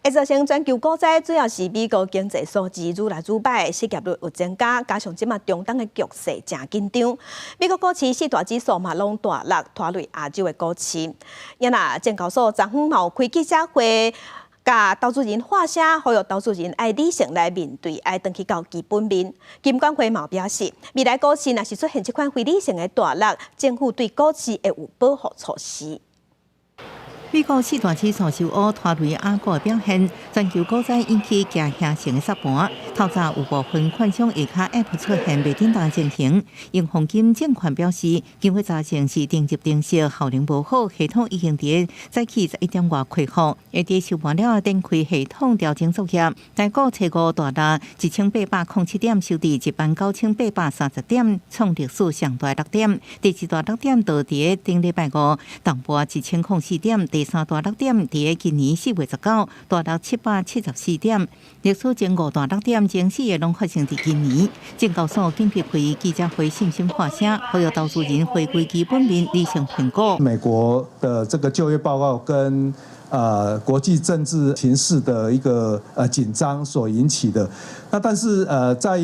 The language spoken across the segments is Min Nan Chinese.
會造成全球股災，主要是美國經濟數字愈來愈䆀，失業率有增加，加上這馬中東的局勢誠緊張，美國股市四大指數嘛攏大落，拖累亞洲的股市。啊若證交所昨昏嘛有開記者會，共投資人發聲，呼籲投資人愛理性來面對，愛轉去到基本面。金管會嘛表示，未來股市若是出現這款非理性的大落，政府對股市會有保護措施。美國四大指數受烏拖累亞股的表現，全球股災引起驚嚇性的殺盤。透早有部分券商下跤 App 出現袂振動情形。永豐金證券表示，經過查證是定入程式效能無好，系統已經佇早起11點外恢復，會佇收盤了後展開系統調整作業。台股初五大落1807點，收佇19,830點，創歷史上大落點。第二大落點就佇頂禮拜五，重盤1004點。第三大落點佇今年4月19，大落774點，歷史前五大落點前四个攏發生佇今年。證交所緊急開記者會，信心發聲，呼籲投資人回歸基本面，理性評估。美國的這個就業報告跟國際政治情勢的一個緊張所引起的，那但是在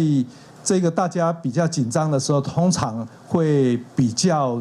這個大家比較緊張的時候，通常會比較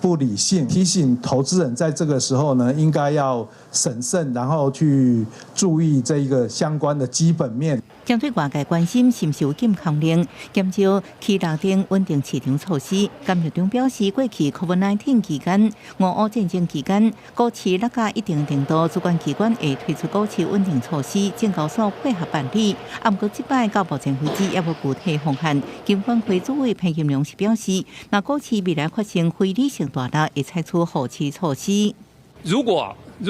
不理性，提醒投資人在這個時候呢，應該要審慎，然後去注意這一個相關的基本面。針對外界關心是毋是有禁空令，減少起落等穩定市場措施，甘玉中表示，過去 COVID-19 期間、俄烏戰爭期間，股市落到一定程度，主管機關會推出股市穩定措施，證交所配合辦理。啊，毋過這擺到目前為止，猶無具體方案。金管會主委潘金龍是表示，若股市未來發生非理性大落，會採取護市措施。如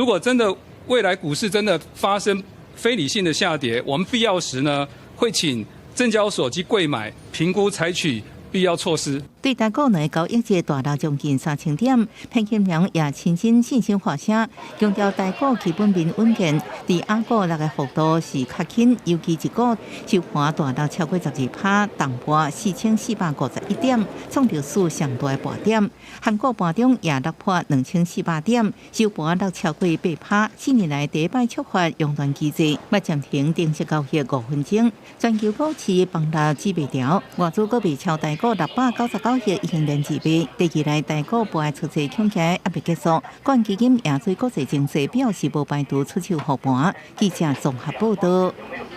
果真的未來股市真的發生非理性的下跌，我們必要時呢會請證交所及櫃買評估採取必要措施。對台股兩個交易日大落將近3000點，潘金良也親身信心發聲，強調台股基本面穩健，佇亞股落的幅度是較輕，尤其一股收盤大落超過12%，重盤4451點，創歷史上大盤點。韓股盤中也落破2400點，收盤落超過8%，4年來第一擺觸發熔斷機制，欲暫停正式交易5分鐘。全球股市崩落止袂牢，外資閣賣超台股699億已經連續賣，第二來台股盤出勢恐驚猶未結束，國安基金也對國際情勢表示無排除出手護盤。記者綜合報道。